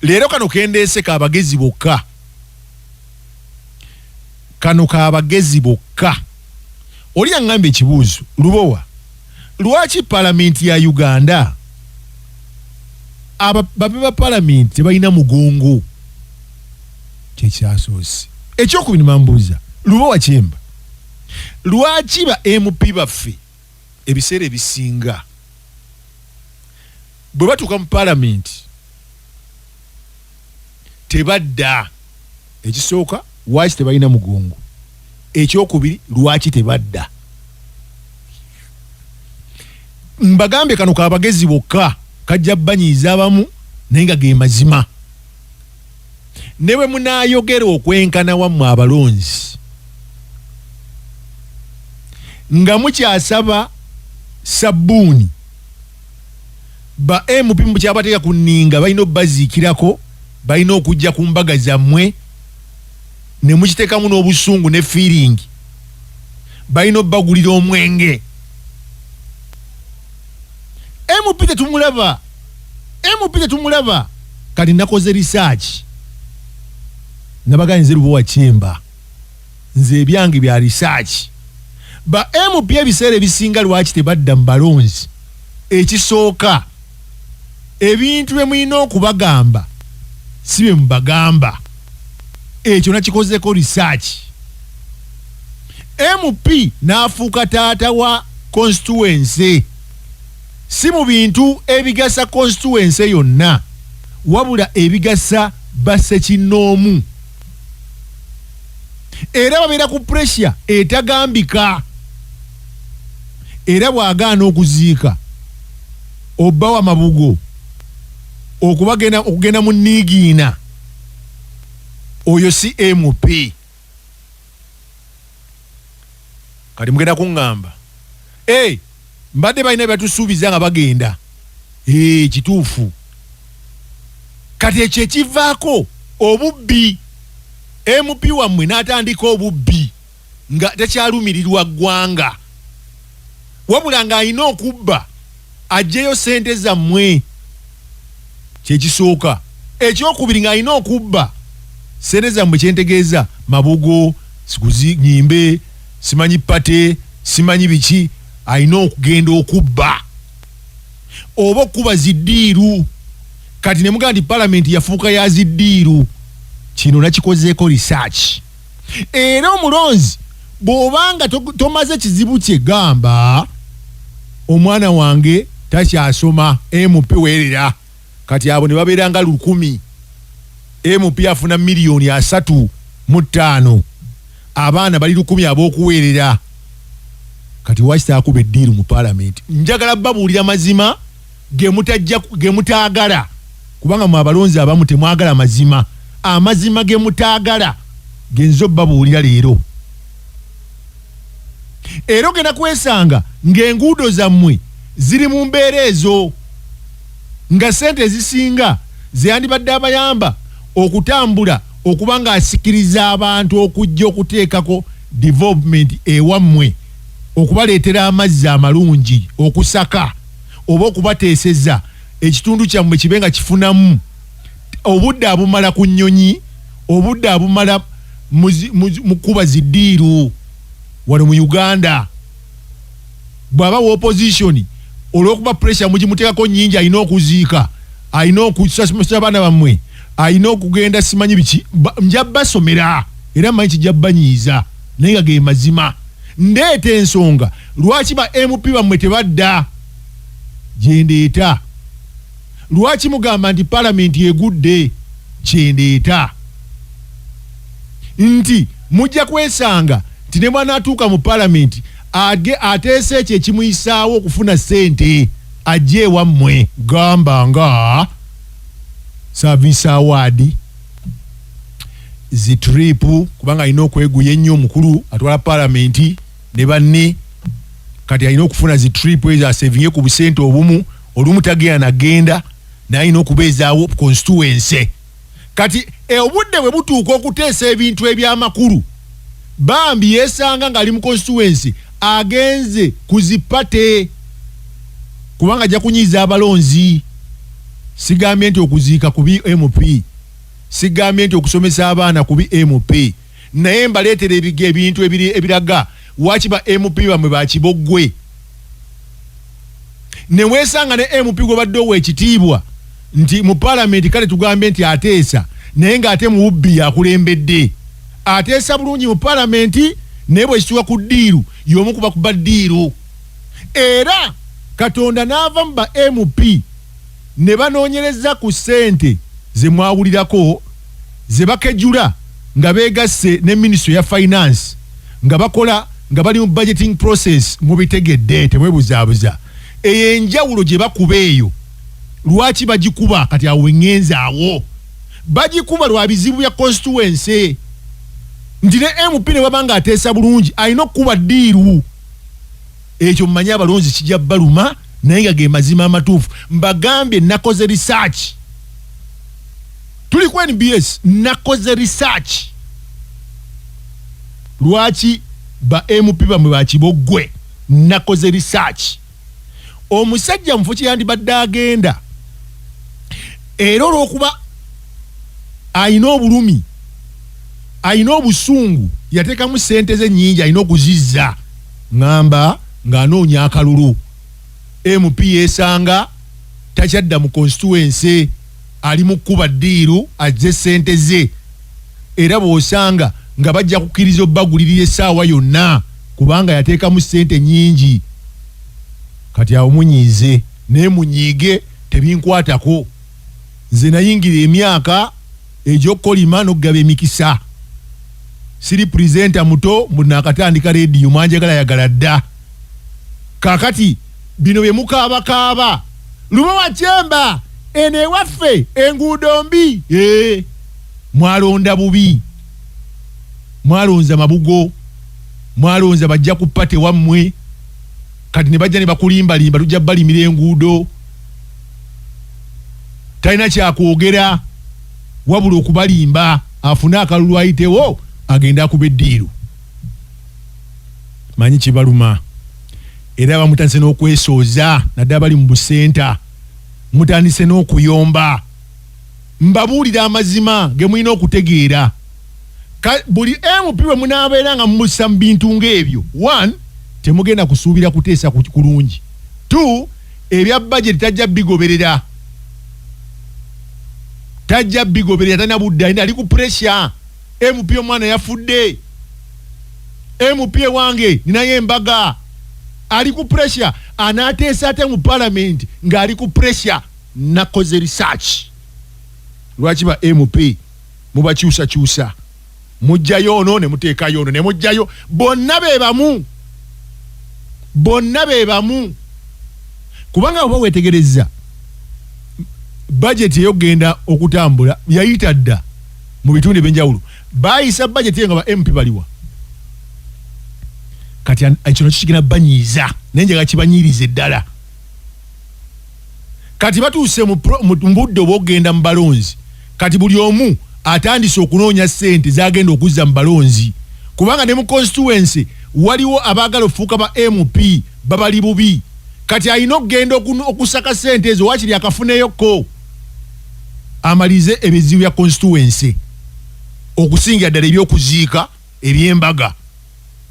Leero kano kendeese kabagezi bokka, kano kabagezi bokka. Oli yaŋŋamba ekibuuzo, Lubowa, lwaki palamenti ya Uganda babe ba palamenti tebalina mugongo? Kyekyasoose. Ekyokubiri mambuuza, Lubowa Kyemba, lwaki ba MP baffe ebiseera ebisinga bwe batuuka mu palamenti tebadda? Ekisooka, lwaki tebalina mugongo? Ekyokubiri, lwaki tebadda? Mbagambye kano kabagezi bokka, kajja banyiiza abamu, naye nga ge mazima. Ne bwe munaayogera okwenkana wammwe abalonzi nga mukyasaba sabbuuni, ba MP mukyabateeka ku nninga, balina obbaziikirako, balina okujja ku mbaga zammwe ne mukiteekamu n'obusungu ne fiiringi, balina obbagulira omwenge. MP tetumulaba, MP tetumulaba. Kati nakoze research, nabagambye nze Lubowa Kyemba, nze ebyange bya research. Ba MP ebiseera ebisinga lwaki tebadda mu balonzi? Ekisooka, ebintu bye mulina okubagamba si bye mubagamba. Ekyo nakikozeko research. MP n'afuuka taata wa constituency, si mu bintu ebigasa constituency yonna, wabula ebigasa bassekinnoomu, era babeera ku pressure etagambika. Era bw'agaana okuziika obbawa mabugo okugenda mu niigiina, oyo si MP. Kati mugenda kuŋŋamba, hey, mbadde balina byatusuubiza nga bagenda. Hey, kituufu. Kati ekyo ekivaako obubbi, MP wammwe n'atandika obubbi nga tekyalumirirwa ggwanga, wabula ng'alina okubba aggyeyo ssente zammwe. Kyekisooka. Ekyokubiri, ng'alina okubba ssente zammwe, kyentegeeza mabugo, nyimbe, simanyi pate, simanyi biki, alina okugenda okubba oba okukuba ziddiiru. Kati ne mugamba nti palamenti yafuuka ya ziddiiru. Kino nakikozeeko research. Era omulonzi bw'obanga tomaze kizibu kye, gamba omwana wange takyasoma, MP weerera. Kati abo ne babeera nga 1000. MP afuna 35 miliyoni, abaana bali 1000 ab'okuweerera. Kati waki taakuba eddiiru mu palamenti? Njagala babuulira mazima ge mutaagala, kubanga mwe abalonzi abamu temwagala mazima. Amazima ge mutaagala genzo babuulira leero. Era ogenda kwesanga ng'enguudo zammwe ziri mu mbeera ezo, nga ssente ezisinga zeyandibadde abayamba okutambula, okuba ng'asikiriza abantu okujja okuteekako development ewammwe, okubaleetera amazzi amalungi, okusaka oba okubateeseza ekitundu kyammwe kibe nga kifunamu obudde abumala ku nnyonyi, obudde abumala mu kuba ziddiiru. Wano mu Uganda bw'aba wa opposition, olw'okuba pressure mugimuteekako nnyingi, alina okuziika, alina okusomesa abaana bammwe, alina okugenda simanyi biki. Nja basomera, era mmanyi kijja banyiiza, naye nga ge mazima. Ndeeta ensonga lwaki ba MP bammwe tebadda, gyendeeta. Lwaki mugamba nti palamenti egudde, kyendeeta nti mujja kwesanga nti ne bwanaatuuka mu palamenti ateesa ekyo ekimuyisaawo okufuna ssente ajje ewammwe, gamba nga service award, zi trip, kubanga alina okweguya ennyo omukulu atwala palamenti ne banne. Kati alina okufuna zi trip ezo asevinge ku busente obumu, olumu tagenda nagenda, naye alina okubeezaawo constituency. Kati obudde bwe butuuka okuteesa ebintu ebyamakulu, bambi yeesanga ng'ali mu constituency, agenze ku zi party, kubanga ajja kunyiiza abalonzi. Sigambye nti okuziika kubi MP, sigambye nti okusomesa abaana kubi MP, naye mbaleetera ebintu ebiraga waki ba MP bamwe bakiboggwe. Ne weesanga ne MP gwe badde owa ekitiibwa nti mu paalamenti, kale tugambe nti ateesa, naye ng'ate mu bubbi yakulembedde. Ateesa bulungi mu paalamenti, naye bwe kituuka ku deal y'omu kuba kuba deal. Era Katonda n'ava mu ba MP ne banoonyereza ku ssente ze mwawulirako ze bakejula nga beegasse ne Minisitule ya Finance, nga bakola nga bali mu budgeting process. Mubitegedde, temwebuzaabuza. Eyo enjawulo gye bakuba eyo, lwaki bagikuba? Kati awo weŋŋenze, awo bagikuba lwa bizibu bya constituency, nti ne MP ne baba nga ateesa bulungi alina okukuba deal. Ekyo mumanye abalonzi kijja baluma, naye nga ge mazima amatuufu. Mbagambye, nakoze research, tuli ku NBS. Nakoze research lwaki ba MP bamwe bakiboggwe. Nakoze research, omusajja mufo kyeyandibadde agenda, era olw'okuba ayina obulumi, ayina obusungu, yateekamu sente ze nnyingi, alina okuzizza, ŋŋamba ng'anoonya akalulu. MP yeesanga takyadda mu constituency, ali mu kkuba deal azze sente ze. Era bw'osanga nga bajja kukkiriza obbagulirira essaawa yonna, kubanga yateekamu sente nnyingi. Kati awo munyiize, naye munyiige, tebinkwatako. Nze nayingira emyaka egy'okukolima n'okugaba emikisa. Siri presenter muto, munakatandika rediyo, mwanjagala yagala dda. Kakati bino bye mukaabakaaba, Lubowa Kyemba, eno ewaffe enguudo mbi. Ee, mwalonda bubi, mwalonza mabugo, mwalonza bajja ku party wammwe. Kati ne bajja ne bakulimbalimba, tujja balimira enguudo. Talina kyakwogera wabula okubalimba afune akalulu ayitewo agende akuba e deal. Manyi kibaluma, era bamutandise n'okwesooza, naddala bali mu busenta, mutandise n'okuyomba. Mbabuulira amazima ge mulina okutegeera. Buli MP bwe munaabeera nga mumussa mu bintu ng'ebyo, one, temugenda kusuubira kuteesa kulungi. Two, ebya budget tajja bigoberera, tajja bigoberera, talina budde, alina ali ku pressure. MP omwana yafudde, MP ewange ninayo embaga, ali ku pressure. Anaateesa ate mu parliament ng'ali ku pressure? Nakoze research lwaki ba MP mubakyusakyusa, mujjayo ono ne muteekayo ono ne mujjayo, bonna be bamu, bonna be bamu. Kubanga oba weetegereza bajeti ey'okugenda okutambula yayita dda mu bitundu ebyenjawulo, bayisa bajeti eyo nga ba MP baliwa? Kati kino kikigenda banyiiza, naye njagala kibanyiirize ddala. Kati batuuse mu budde obw'okugenda mu balonzi. Kati buli omu atandise okunoonya ssente zagenda okuzza mu balonzi, kubanga ne mu constituency waliwo abaagala okufuuka ba MP babali bubi. Kati alina okugenda okusaka ssente ezo, wakiri akafuneyoko amalize ebizibu bya constituency, okusingira ddala ebyokuziika, ebyembaga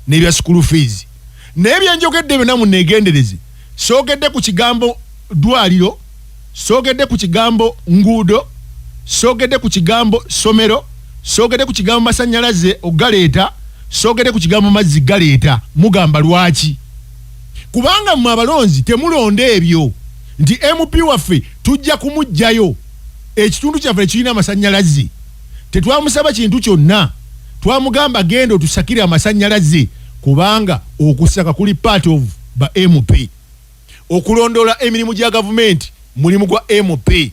n'ebya school fees. Naye byenjogedde byonna muneegendereze. Soogedde ku kigambo ddwaliro, soogedde ku kigambo nguudo, soogedde ku kigambo ssomero, soogedde ku kigambo masanyalaze ogaleeta, soogedde ku kigambo mazzi galeeta. Mugamba lwaki? Kubanga mmwe abalonzi temulonda ebyo nti MP waffe tujja kumuggyayo ekitundu kyaffe kirina amasanyalaze. Tetwamusaba kintu kyonna, twamugamba genda otusakire amasanyalaze, kubanga okusaka kuli part of ba MP. Okulondoola emirimu gya gavumenti mulimu gwa MP.